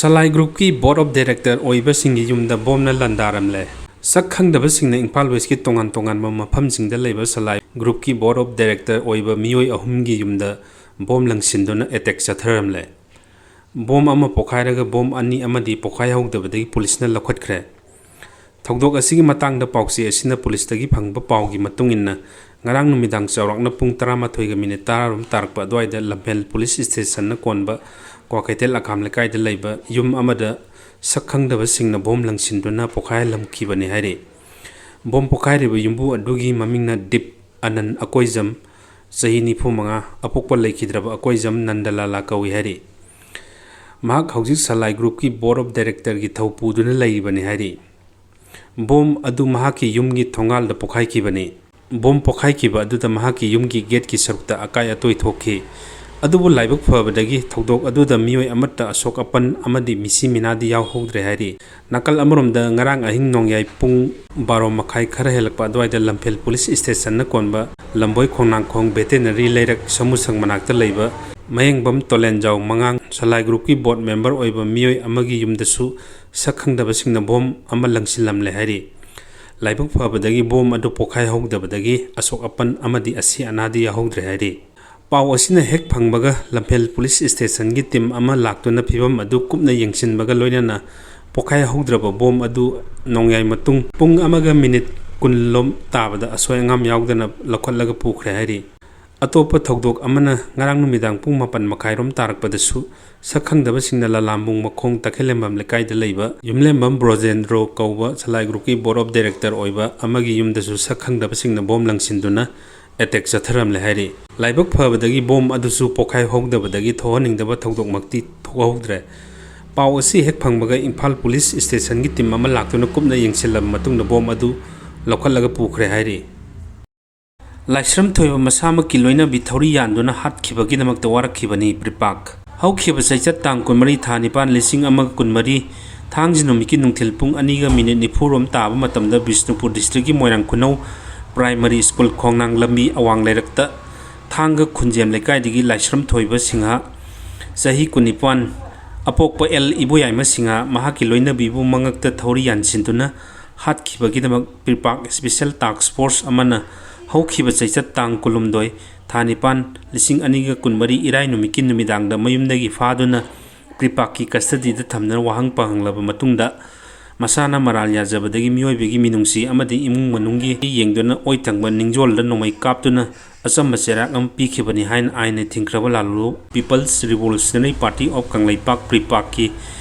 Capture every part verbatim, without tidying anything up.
Salai ꯒ꯭ꯔꯨꯞꯀꯤ board of director ꯑꯣꯏꯕꯁꯤꯡꯒꯤ ꯌꯨꯝꯗ ꯕꯣꯝꯅ ꯂꯥꯟꯗꯥꯔꯝꯂꯦ꯫ ꯁꯛ ꯈꯪꯗꯕꯁꯤꯡꯅ ꯏꯝꯐꯥꯜ ꯋꯦꯁꯀꯤ ꯇꯣꯉꯥꯟ ꯇꯣꯉꯥꯟꯕ ꯃꯐꯝꯁꯤꯡꯗ ꯂꯩꯕ ꯁꯂꯥꯏ ꯒ꯭ꯔꯨꯞꯀꯤ ꯕꯣꯔꯗ ꯑꯣꯐ ꯗꯥꯏꯔꯦꯛꯇꯔ ꯑꯣꯏꯕ ꯃꯤꯑꯣꯏ ꯑꯍꯨꯝꯒꯤ ꯌꯨꯝꯗ ꯕꯣꯝ ꯂꯪꯁꯤꯟꯗꯨꯅ ꯑꯦꯇꯦꯛ ꯆꯠꯊꯔꯝꯂꯦ꯫ ꯕꯣꯝ ꯑꯃ ꯄꯣꯈꯥꯏꯔꯒ ꯕꯣꯝ ꯑꯅꯤ ꯑꯃꯗꯤ ꯄꯣꯈꯥꯏꯍꯧꯗꯕꯗꯒꯤ ꯄꯨꯂꯤꯁꯅ ꯂꯧꯈꯠꯈ꯭ꯔꯦ꯫ ꯊꯧꯗꯣꯛ ꯑꯁꯤꯒꯤ ꯃꯇꯥꯡꯗ ꯄꯥꯎꯆꯦ ꯑꯁꯤꯅ ꯄꯨꯂꯤꯁꯇꯒꯤ ꯐꯪꯕ ꯄꯥꯎꯒꯤ ꯃꯇꯨꯡ ꯏꯟꯅ, ꯉꯔꯥꯡ ꯅꯨꯃꯤꯗꯥꯡ ꯆꯥꯎꯔꯥꯛꯅ ꯄꯨꯡ ꯇꯔꯥꯃꯥꯊꯣꯏꯒ ꯃꯤꯅꯤꯠ ꯇꯔꯥꯔꯣꯝ ꯇꯥꯔꯛꯄ ꯑꯗꯨꯋꯥꯏꯗ ꯂꯝꯐꯦꯜ ꯄꯨꯂꯤꯁ ꯁ꯭ꯇꯦꯁꯟꯅ ꯀꯣꯟꯕ ꯀ꯭ꯋꯥꯀꯩꯊꯦꯜ ꯑꯈꯥꯝ ꯂꯩꯀꯥꯏꯗ ꯂꯩꯕ ꯌꯨꯝ ꯑꯃꯗ ꯁꯛ ꯈꯪꯗꯕꯁꯤꯡꯅ ꯕꯣꯝ ꯂꯪꯁꯤꯟꯗꯨꯅ ꯄꯣꯈꯥꯏꯍꯜꯂꯝꯈꯤꯕꯅꯤ ꯍꯥꯏꯔꯤ꯫ ꯕꯣꯝ ꯄꯣꯈꯥꯏꯔꯤꯕ ꯌꯨꯝꯕꯨ ꯑꯗꯨꯒꯤ ꯃꯃꯤꯡꯅ ꯗꯤꯞ ꯑꯅꯟ ꯑꯀꯣꯏꯖꯝ, ꯆꯍꯤ ꯅꯤꯐꯨ ꯃꯉꯥ, ꯑꯄꯣꯛꯄ ꯂꯩꯈꯤꯗ꯭ꯔꯕ ꯑꯀꯣꯏꯖꯝ ꯅꯟꯗꯂꯥꯂꯥ ꯀꯧꯏ ꯍꯥꯏꯔꯤ꯫ ꯃꯍꯥꯛ ꯍꯧꯖꯤꯛ ꯁꯂꯥꯏ ꯒ꯭ꯔꯨꯞꯀꯤ ꯕꯣꯔꯗ ꯑꯣꯐ ꯗꯥꯏꯔꯦꯛꯇꯔꯒꯤ ꯊꯧ ꯄꯨꯗꯨꯅ ꯂꯩꯔꯤꯕꯅꯤ ꯍꯥꯏꯔꯤ꯫ ꯕꯣꯝ ꯑꯗꯨ ꯃꯍꯥꯛꯀꯤ ꯌꯨꯝꯒꯤ ꯊꯣꯡꯒꯥꯜꯗ ꯄꯣꯈꯥꯏꯈꯤꯕꯅꯤ꯫ ꯕꯣꯝ ꯄꯣꯈꯥꯏꯈꯤꯕ ꯑꯗꯨꯗ ꯃꯍꯥꯛꯀꯤ ꯌꯨꯝꯒꯤ ꯒꯦꯠꯀꯤ ꯁꯔꯨꯛꯇ ꯑꯀꯥꯏ ꯑꯇꯣꯏ ꯊꯣꯛꯈꯤ꯫ ꯑꯗꯨꯕꯨ ꯂꯥꯏꯕꯛ ꯐꯕꯗꯒꯤ ꯊꯧꯗꯣꯛ ꯑꯗꯨꯗ ꯃꯤꯑꯣꯏ ꯑꯃꯠꯇ ꯑꯁꯣꯛ ꯑꯄꯟ ꯑꯃꯗꯤ ꯃꯤꯁꯤ ꯃꯤꯅꯥꯗꯤ ꯌꯥꯎꯍꯧꯗ꯭ꯔꯦ ꯍꯥꯏꯔꯤ꯫ ꯅꯥꯀꯜ ꯑꯃꯔꯣꯝꯗ, ꯉꯔꯥꯡ ꯑꯍꯤꯡ ꯅꯣꯡꯌꯥꯏ ꯄꯨꯡ ꯕꯥꯔꯣ ꯃꯈꯥꯏ ꯈꯔ ꯍꯦꯜꯂꯛꯄ ꯑꯗꯨꯋꯥꯏꯗ ꯂꯝꯐꯦꯜ ꯄꯨꯂꯤꯁ ꯁ꯭ꯇꯦꯁꯟꯅ ꯀꯣꯟꯕ ꯂꯝꯕꯣꯏ ꯈꯣꯡꯅꯥꯡꯈꯣꯡ ꯚꯦꯇꯦꯅꯔꯤ ꯂꯩꯔꯛ ꯁꯃꯨꯁꯪ ꯃꯅꯥꯛꯇ ꯂꯩꯕ ꯃꯌꯦꯡꯕꯝ ꯇꯣꯂꯦꯟꯖꯥꯎ ꯃꯉꯥꯡ, ꯁꯂꯥꯏ ꯒ꯭ꯔꯨꯞꯀꯤ ꯕꯣꯔꯗ ꯃꯦꯝꯕꯔ ꯑꯣꯏꯕ ꯃꯤꯑꯣꯏ ꯑꯃꯒꯤ ꯌꯨꯝꯗꯁꯨ ꯁꯛ ꯈꯪꯗꯕꯁꯤꯡꯅ ꯕꯣꯝ ꯑꯃ ꯂꯪꯁꯤꯜꯂꯝꯂꯦ ꯍꯥꯏꯔꯤ꯫ ꯂꯥꯏꯕꯛ ꯐꯕꯗꯒꯤ ꯕꯣꯝ ꯑꯗꯨ ꯄꯣꯈꯥꯏꯍꯧꯗꯕꯗꯒꯤ ꯑꯁꯣꯛ ꯑꯄꯟ ꯑꯃꯗꯤ ꯑꯁꯤ ꯑꯅꯥꯗꯤ ꯌꯥꯎꯍꯧꯗ꯭ꯔꯦ ꯍꯥꯏꯔꯤ꯫ ꯄꯥꯎ ꯑꯁꯤꯅ ꯍꯦꯛ ꯐꯪꯕꯒ ꯂꯝꯐꯦꯜ ꯄꯨꯂꯤꯁ ꯁ꯭ꯇꯦꯁꯟꯒꯤ ꯇꯤꯝ ꯑꯃ ꯂꯥꯛꯇꯨꯅ ꯐꯤꯚꯝ ꯑꯗꯨ ꯀꯨꯞꯅ ꯌꯦꯡꯁꯤꯟꯕꯒ ꯂꯣꯏꯅꯅ ꯄꯣꯈꯥꯏꯍꯧꯗ꯭ꯔꯕ ꯕꯣꯝ ꯑꯗꯨ ꯅꯣꯡꯌꯥꯏ ꯃꯇꯨꯡ ꯄꯨꯡ ꯑꯃꯒ ꯃꯤꯅꯤꯠ ꯀꯨꯟ ꯂꯣꯝ ꯇꯥꯕꯗ ꯑꯁꯣꯏ ꯑꯉꯥꯝ ꯌꯥꯎꯗꯅ ꯂꯧꯈꯠꯂꯒ ꯄꯨꯈ꯭ꯔꯦ ꯍꯥꯏꯔꯤ꯫ ꯑꯇꯣꯞꯄ ꯊꯧꯗꯣꯛ ꯑꯃꯅ, ꯉꯔꯥꯡ ꯅꯨꯃꯤꯗꯥꯡ ꯄꯨꯡ ꯃꯥꯄꯟ ꯃꯈꯥꯏꯔꯣꯝ ꯇꯥꯔꯛꯄꯗꯁꯨ ꯁꯛ ꯈꯪꯗꯕꯁꯤꯡꯅ ꯂꯂꯥꯝꯕꯨꯡ ꯃꯈꯣꯡ ꯇꯈꯦꯜꯂꯦꯝꯕꯝ ꯂꯩꯀꯥꯏꯗ ꯂꯩꯕ ꯌꯨꯝꯂꯦꯝꯕꯝ ꯕ꯭ꯔꯣꯖꯦꯟꯗ꯭ꯔꯣ ꯀꯧꯕ ꯁꯂꯥꯏ ꯒ꯭ꯔꯨꯞꯀꯤ ꯕꯣꯔꯗ ꯑꯣꯐ ꯗꯥꯏꯔꯦꯛꯇꯔ ꯑꯣꯏꯕ ꯑꯃꯒꯤ ꯌꯨꯝꯗꯁꯨ ꯁꯛ ꯈꯪꯗꯕꯁꯤꯡꯅ ꯕꯣꯝ ꯂꯪꯁꯤꯟꯗꯨꯅ ꯑꯦꯇꯦꯛ ꯆꯠꯊꯔꯝꯂꯦ ꯍꯥꯏꯔꯤ꯫ ꯂꯥꯏꯕꯛ ꯐꯕꯗꯒꯤ ꯕꯣꯝ ꯑꯗꯨꯁꯨ ꯄꯣꯈꯥꯏꯍꯧꯗꯕꯗꯒꯤ ꯊꯣꯛꯍꯟꯅꯤꯡꯗꯕ ꯊꯧꯗꯣꯛꯃꯛꯇꯤ ꯊꯣꯛꯍꯧꯗ꯭ꯔꯦ꯫ ꯄꯥꯎ ꯑꯁꯤ ꯍꯦꯛ ꯐꯪꯕꯒ ꯏꯝꯐꯥꯜ ꯄꯨꯂꯤꯁ ꯁ꯭ꯇꯦꯁꯟꯒꯤ ꯇꯤꯝ ꯑꯃ ꯂꯥꯛꯇꯨꯅ ꯀꯨꯞꯅ ꯌꯦꯡꯁꯤꯜꯂꯕ ꯃꯇꯨꯡꯗ ꯕꯣꯝ ꯑꯗꯨ ꯂꯧꯈꯠꯂꯒ ꯄꯨꯈ꯭ꯔꯦ ꯍꯥꯏꯔꯤ꯫ ꯂꯥꯏꯁ꯭ꯔꯝ ꯊꯣꯏꯕ ꯃꯁꯥꯃꯛꯀꯤ ꯂꯣꯏꯅꯕꯤ ꯊꯧꯔꯤ ꯌꯥꯟꯗꯨꯅ ꯍꯥꯠꯈꯤꯕꯒꯤꯗꯃꯛꯇ ꯋꯥꯔꯛꯈꯤꯕꯅꯤ꯫ ꯄ꯭ꯔꯤꯄꯥꯛ꯫ ꯍꯧꯈꯤꯕ ꯆꯩꯆꯠ ꯇꯥꯡ ꯀꯨꯟꯃꯔꯤ, ꯊꯥ ꯅꯤꯄꯥꯟ, ꯂꯤꯁꯤꯡ ꯑꯃꯒ ꯀꯨꯟꯃꯔꯤ, ꯊꯥꯡꯖ ꯅꯨꯃꯤꯠꯀꯤ ꯅꯨꯡꯊꯤꯜ ꯄꯨꯡ ꯑꯅꯤꯒ ꯃꯤꯅꯤꯠ ꯅꯤꯐꯨ ꯔꯣꯝ ꯇꯥꯕ ꯃꯇꯝꯗ ꯕꯤꯁꯅꯨꯄꯨꯔ ꯗꯤꯁꯇ꯭ꯔꯤꯛꯀꯤ ꯃꯣꯏꯔꯥꯡ ꯈꯨꯅꯧ ꯄ꯭ꯔꯥꯏꯃꯔꯤ ꯁ꯭ꯀꯨꯜ ꯈꯣꯡꯅꯥꯡ ꯂꯝꯕꯤ ꯑꯋꯥꯡ ꯂꯩꯔꯛꯇ ꯊꯥꯡꯒ ꯈꯨꯟꯖꯦꯝ ꯂꯩꯀꯥꯏꯗꯒꯤ ꯂꯥꯏꯁ꯭ꯔꯝ ꯊꯣꯏꯕ ꯁꯤꯡꯍ, ꯆꯍꯤ ꯀꯨꯟꯅꯤꯄꯥꯟ, ꯑꯄꯣꯛꯄ ꯑꯦꯜ ꯏꯕꯣꯌꯥꯏꯃ ꯁꯤꯡꯍ ꯃꯍꯥꯛꯀꯤ ꯂꯣꯏꯅꯕꯤꯕꯨ ꯃꯉꯛꯇ ꯊꯧꯔꯤ ꯌꯥꯟꯁꯤꯟꯗꯨꯅ ꯍꯥꯠꯈꯤꯕꯒꯤꯗꯃꯛ ꯄ꯭ꯔꯤꯄꯥꯛ ꯁ꯭ꯄꯦꯁꯦꯜ ꯇꯥꯛꯁ ꯐꯣꯔꯁ ꯑꯃꯅ ꯍꯧꯈꯤꯕ ꯆꯩꯆꯠ ꯇꯥꯡ ꯀꯨꯟꯍꯨꯝꯗꯣꯏ, ꯊꯥ ꯅꯤꯄꯥꯟ, ꯂꯤꯁꯤꯡ ꯑꯅꯤꯒ ꯀꯨꯟꯃꯔꯤ ꯏꯔꯥꯏ ꯅꯨꯃꯤꯠꯀꯤ ꯅꯨꯃꯤꯗꯥꯡꯗ ꯃꯌꯨꯝꯗꯒꯤ ꯐꯥꯗꯨꯅ ꯄ꯭ꯔꯤꯄꯥꯛꯀꯤ ꯀꯁꯇꯗꯤꯗ ꯊꯝꯗꯨꯅ ꯋꯥꯍꯪ ꯄꯥꯍꯪꯂꯕ ꯃꯇꯨꯡꯗ, ꯃꯁꯥꯅ ꯃꯔꯥꯜ ꯌꯥꯖꯕꯗꯒꯤ ꯃꯤꯑꯣꯏꯕꯒꯤ ꯃꯤꯅꯨꯡꯁꯤ ꯑꯃꯗꯤ ꯏꯃꯨꯡ ꯃꯅꯨꯡꯒꯤ ꯌꯦꯡꯗꯨꯅ ꯑꯣꯏ ꯊꯪꯕ ꯅꯤꯡꯖꯣꯜꯗ ꯅꯣꯡꯃꯩ ꯀꯥꯞꯇꯨꯅ ꯑꯆꯝꯕ ꯆꯩꯔꯥꯛ ꯑꯃ ꯄꯤꯈꯤꯕꯅꯤ ꯍꯥꯏꯅ ꯑꯥꯏꯟꯅ ꯊꯤꯡꯈ꯭ꯔꯕ ꯂꯥꯂꯨ People's Revolutionary Party of Kangleipak, ꯄ꯭ꯔꯤꯄꯥꯛꯀꯤ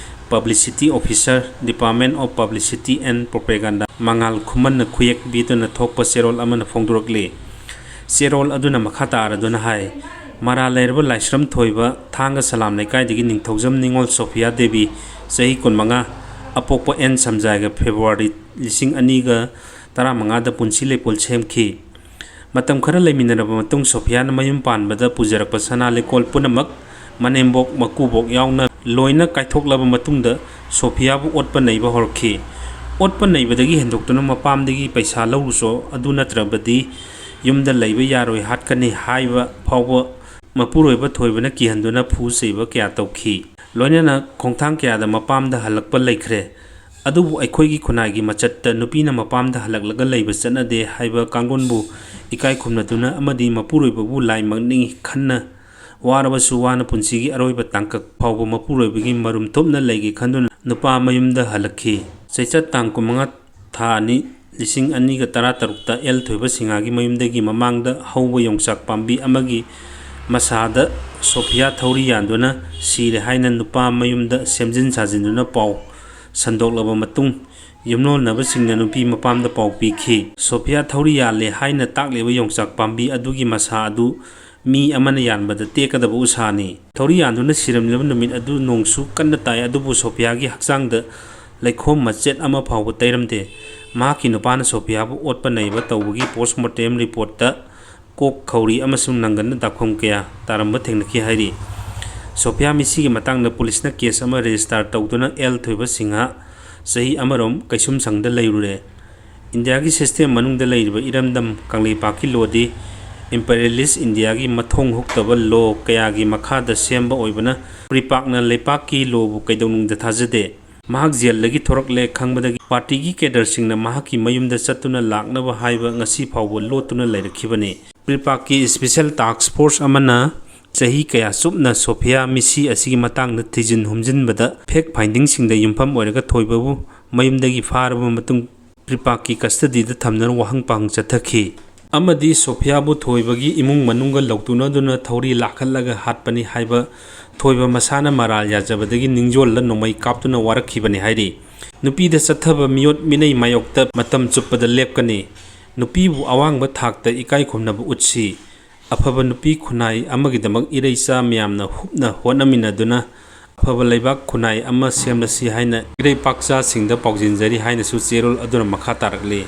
publicity officer, Department of Publicity and Propaganda, ꯃꯉꯥꯜ ꯈꯨꯃꯟꯅ ꯈꯨꯌꯦꯛ ꯄꯤꯗꯨꯅ ꯊꯣꯛꯄ ꯆꯦꯔꯣꯜ ꯑꯃꯅ ꯐꯣꯡꯗꯣꯔꯛꯂꯤ꯫ ꯆꯦꯔꯣꯜ ꯑꯗꯨꯅ ꯃꯈꯥ ꯇꯥꯔꯗꯨꯅ ꯍꯥꯏ, ꯃꯔꯥꯜ ꯂꯩꯔꯕ ꯂꯥꯏꯁ꯭ꯔꯝ ꯊꯣꯏꯕ ꯊꯥꯡꯒ ꯁꯂꯥꯝ ꯂꯩꯀꯥꯏꯗꯒꯤ ꯅꯤꯡꯊꯧꯖꯝ ꯅꯤꯉꯣꯜ ꯁꯣꯐꯤꯌꯥ ꯗꯦꯕꯤ, ꯆꯍꯤ ꯀꯨꯟꯃꯉꯥ, ꯑꯄꯣꯛꯄ ꯑꯦꯟ ꯁꯝꯖꯥꯏꯒ ꯐꯦꯕ꯭ꯔꯨꯋꯥꯔꯤ ꯂꯤꯁꯤꯡ ꯑꯅꯤꯒ ꯇꯔꯥꯃꯉꯥꯗ ꯄꯨꯟꯁꯤ ꯂꯩꯄꯣꯜ ꯁꯦꯝꯈꯤ꯫ ꯃꯇꯝ ꯈꯔ ꯂꯩꯃꯤꯟꯅꯔꯕ ꯃꯇꯨꯡ ꯁꯣꯐꯤꯌꯥꯅ ꯃꯌꯨꯝ ꯄꯥꯟꯕꯗ ꯄꯨꯖꯔꯛꯄ ꯁꯅꯥ ꯂꯤꯛꯀꯣꯜ ꯄꯨꯝꯅꯃꯛ ꯃꯅꯦꯝꯕꯣꯛ, ꯃꯀꯨꯕꯣꯛ ꯌꯥꯎꯅ ꯂꯣꯏꯅ ꯀꯥꯏꯊꯣꯛꯂꯕ ꯃꯇꯨꯡꯗ ꯁꯣꯐꯤꯌꯥꯕꯨ ꯑꯣꯠꯄ ꯅꯩꯕ ꯍꯧꯔꯛꯈꯤ꯫ ꯑꯣꯠꯄ ꯅꯩꯕꯗꯒꯤ ꯍꯦꯟꯗꯣꯛꯇꯨꯅ ꯃꯄꯥꯝꯗꯒꯤ ꯄꯩꯁꯥ ꯂꯧꯔꯨꯆꯣ, ꯑꯗꯨ ꯅꯠꯇ꯭ꯔꯕꯗꯤ ꯌꯨꯝꯗ ꯂꯩꯕ ꯌꯥꯔꯣꯏ, ꯍꯥꯠꯀꯅꯤ ꯍꯥꯏꯕ ꯐꯥꯎꯕ ꯃꯄꯨꯔꯣꯏꯕ ꯊꯣꯏꯕꯅ ꯀꯤꯍꯟꯗꯨꯅ ꯐꯨ ꯆꯩꯕ ꯀꯌꯥ ꯇꯧꯈꯤ꯫ ꯂꯣꯏꯅꯅ ꯈꯣꯡꯊꯥꯡ ꯀꯌꯥꯗ ꯃꯄꯥꯝꯗ ꯍꯜꯂꯛꯄ ꯂꯩꯈ꯭ꯔꯦ꯫ ꯑꯗꯨꯕꯨ ꯑꯩꯈꯣꯏꯒꯤ ꯈꯨꯟꯅꯥꯏꯒꯤ ꯃꯆꯠꯇ ꯅꯨꯄꯤꯅ ꯃꯄꯥꯝꯗ ꯍꯜꯂꯛꯂꯒ ꯂꯩꯕ ꯆꯠꯅꯗꯦ ꯍꯥꯏꯕ ꯀꯥꯡꯂꯣꯟꯕꯨ ꯏꯀꯥꯏ ꯈꯨꯝꯅꯗꯨꯅ ꯑꯃꯗꯤ ꯃꯄꯨꯔꯣꯏꯕꯕꯨ ꯂꯥꯏ ꯃꯛꯅꯤꯡꯏ ꯈꯟꯅ ꯋꯥꯔꯕꯁꯨ ꯋꯥꯅ ꯄꯨꯟꯁꯤꯒꯤ ꯑꯔꯣꯏꯕ ꯇꯥꯡꯀꯛ ꯐꯥꯎꯕ ꯃꯄꯨꯔꯣꯏꯕꯒꯤ ꯃꯔꯨꯝ ꯊꯨꯞꯅ ꯂꯩꯒꯦ ꯈꯟꯗꯨꯅ ꯅꯨꯄꯥ ꯃꯌꯨꯝꯗ ꯍꯜꯂꯛꯈꯤ꯫ ꯆꯩꯆꯠ ꯇꯥꯡ ꯀꯨꯟꯃꯉꯥ, ꯊꯥ ꯑꯅꯤ, ꯂꯤꯁꯤꯡ ꯑꯅꯤꯒ ꯇꯔꯥꯇꯔꯨꯛꯇ ꯑꯦꯜ ꯊꯣꯏꯕ ꯁꯤꯡꯍꯒꯤ ꯃꯌꯨꯝꯗꯒꯤ ꯃꯃꯥꯡꯗ ꯍꯧꯕ ꯌꯣꯡꯆꯥꯛ ꯄꯥꯝꯕꯤ ꯑꯃꯒꯤ ꯃꯁꯥꯗ ꯁꯣꯐꯤꯌꯥ ꯊꯧꯔꯤ ꯌꯥꯟꯗꯨꯅ ꯁꯤꯔꯦ ꯍꯥꯏꯅ ꯅꯨꯄꯥ ꯃꯌꯨꯝꯗ ꯁꯦꯝꯖꯤꯟ ꯁꯥꯖꯤꯟꯗꯨꯅ ꯄꯥꯎ ꯁꯟꯗꯣꯛꯂꯕ ꯃꯇꯨꯡ, ꯌꯨꯝꯂꯣꯟꯅꯕꯁꯤꯡꯅ ꯅꯨꯄꯤ ꯃꯄꯥꯝꯗ ꯄꯥꯎ ꯄꯤꯈꯤ꯫ ꯁꯣꯐꯤꯌꯥ ꯊꯧꯔꯤ ꯌꯥꯜꯂꯦ ꯍꯥꯏꯅ ꯇꯥꯛꯂꯤꯕ ꯌꯣꯡꯆꯥꯛ ꯄꯥꯝꯕꯤ ꯑꯗꯨꯒꯤ ꯃꯁꯥ ꯑꯗꯨ ꯃꯤ ꯑꯃꯅ ꯌꯥꯟꯕꯗ ꯇꯦꯛꯀꯗꯕ ꯎꯁꯥꯅꯤ꯫ ꯊꯧꯔꯤ ꯌꯥꯟꯗꯨꯅ ꯁꯤꯔꯝꯂꯤꯕ ꯅꯨꯃꯤꯠ ꯑꯗꯨ ꯅꯣꯡꯁꯨ ꯀꯟꯅ ꯇꯥꯏ, ꯑꯗꯨꯕꯨ ꯁꯣꯐꯤꯌꯥꯒꯤ ꯍꯛꯆꯥꯡꯗ ꯂꯩꯈꯣꯝ ꯃꯆꯦꯠ ꯑꯃ ꯐꯥꯎꯕ ꯇꯩꯔꯝꯗꯦ꯫ ꯃꯍꯥꯛꯀꯤ ꯅꯨꯄꯥꯅ ꯁꯣꯐꯤꯌꯥꯕꯨ ꯑꯣꯠꯄ ꯅꯩꯕ ꯇꯧꯕꯒꯤ ꯄꯣꯁꯃꯣꯔꯇꯦꯝ ꯔꯤꯄꯣꯔꯠꯇ ꯀꯣꯛ, ꯈꯧꯔꯤ ꯑꯃꯁꯨꯡ ꯅꯪꯒꯟꯗ ꯗꯥꯛꯐꯝ ꯀꯌꯥ ꯇꯥꯔꯝꯕ ꯊꯦꯡꯅꯈꯤ ꯍꯥꯏꯔꯤ꯫ ꯁꯣꯐꯤꯌꯥ ꯃꯤꯁꯤꯒꯤ ꯃꯇꯥꯡꯗ ꯄꯨꯂꯤꯁꯅ ꯀꯦꯁ ꯑꯃ ꯔꯦꯖꯤꯁꯇꯥꯔ ꯇꯧꯗꯨꯅ ꯑꯦꯜ ꯊꯣꯏꯕ ꯁꯤꯡꯍ ꯆꯍꯤ ꯑꯃꯔꯣꯝ ꯀꯩꯁꯨꯝꯁꯪꯗ ꯂꯩꯔꯨꯔꯦ꯫ ꯏꯟꯗꯤꯌꯥꯒꯤ ꯁꯤꯁꯇꯦꯝ ꯃꯅꯨꯡꯗ ꯂꯩꯔꯤꯕ ꯏꯔꯝꯗꯝ ꯀꯪꯂꯩꯄꯥꯛꯀꯤ ꯂꯣꯗꯤ imperialist Indiaꯒꯤ ꯃꯊꯣꯡ ꯍꯨꯛꯇꯕ law ꯀꯌꯥꯒꯤ ꯃꯈꯥꯗ ꯁꯦꯝꯕ ꯑꯣꯏꯕꯅ ꯄ꯭ꯔꯤꯄꯥꯛꯅ ꯂꯩꯄꯥꯛꯀꯤ lawꯕꯨ ꯀꯩꯗꯧꯅꯨꯡꯗ ꯊꯥꯖꯗꯦ꯫ ꯃꯍꯥꯛ jailꯗꯒꯤ ꯊꯣꯔꯛꯂꯦ ꯈꯪꯕꯗꯒꯤ partyꯒꯤ cadreꯁꯤꯡꯅ ꯃꯍꯥꯛꯀꯤ ꯃꯌꯨꯝꯗ ꯆꯠꯇꯨꯅ ꯂꯥꯛꯅꯕ ꯍꯥꯏꯕ ꯉꯁꯤ ꯐꯥꯎꯕ ꯂꯣꯠꯇꯨꯅ ꯂꯩꯔꯛꯈꯤꯕꯅꯤ꯫ ꯄ꯭ꯔꯤꯄꯥꯛꯀꯤ special task force ꯑꯃꯅ ꯆꯍꯤ ꯀꯌꯥ ꯆꯨꯞꯅ ꯁꯣꯐꯤꯌꯥ ꯃꯤꯁꯤ ꯑꯁꯤꯒꯤ ꯃꯇꯥꯡꯗ ꯊꯤꯖꯤꯟ ꯍꯨꯝꯖꯤꯟꯕꯗ fact findingꯁꯤꯡꯗ ꯌꯨꯝꯐꯝ ꯑꯣꯏꯔꯒ ꯊꯣꯏꯕꯕꯨ ꯃꯌꯨꯝꯗꯒꯤ ꯐꯥꯔꯕ ꯃꯇꯨꯡ ꯄ꯭ꯔꯤꯄꯥꯛꯀꯤ custodyꯗ ꯊꯝꯗꯨꯅ ꯋꯥꯍꯪ ꯄꯥꯎꯍꯪ ꯆꯠꯊꯈꯤ ꯑꯃꯗꯤ ꯁꯣꯐꯤꯌꯥꯕꯨ ꯊꯣꯏꯕꯒꯤ ꯏꯃꯨꯡ ꯃꯅꯨꯡꯒ ꯂꯧꯇꯨꯅꯗꯨꯅ ꯊꯧꯔꯤ ꯂꯥꯛꯍꯜꯂꯒ ꯍꯥꯠꯄꯅꯤ ꯍꯥꯏꯕ ꯊꯣꯏꯕ ꯃꯁꯥꯅ ꯃꯔꯥꯜ ꯌꯥꯖꯕꯗꯒꯤ ꯅꯤꯡꯖꯣꯜꯗ ꯅꯣꯡꯃꯩ ꯀꯥꯞꯇꯨꯅ ꯋꯥꯔꯛꯈꯤꯕꯅꯤ ꯍꯥꯏꯔꯤ꯫ ꯅꯨꯄꯤꯗ ꯆꯠꯊꯕ ꯃꯤꯑꯣꯠ ꯃꯤꯅꯩ ꯃꯥꯌꯣꯛꯇ ꯃꯇꯝ ꯆꯨꯞꯄꯗ ꯂꯦꯞꯀꯅꯤ꯫ ꯅꯨꯄꯤꯕꯨ ꯑꯋꯥꯡꯕ ꯊꯥꯛꯇ ꯏꯀꯥꯏ ꯈꯨꯝꯅꯕ ꯎꯠꯁꯤ꯫ ꯑꯐꯕ ꯅꯨꯄꯤ ꯈꯨꯟꯅꯥꯏ ꯑꯃꯒꯤꯗꯃꯛ ꯏꯔꯩꯆꯥ ꯃꯌꯥꯝꯅ ꯍꯨꯞꯅ ꯍꯣꯠꯅꯃꯤꯟꯅꯗꯨꯅ ꯑꯐꯕ ꯂꯩꯕꯥꯛ ꯈꯨꯟꯅꯥꯏ ꯑꯃ ꯁꯦꯝꯂꯁꯤ ꯍꯥꯏꯅ ꯏꯔꯩꯄꯥꯛꯆꯥꯁꯤꯡꯗ ꯄꯥꯎꯖꯦꯟꯖꯔꯤ ꯍꯥꯏꯅꯁꯨ ꯆꯦꯔꯣꯜ ꯑꯗꯨꯅ ꯃꯈꯥ ꯇꯥꯔꯛꯂꯤ꯫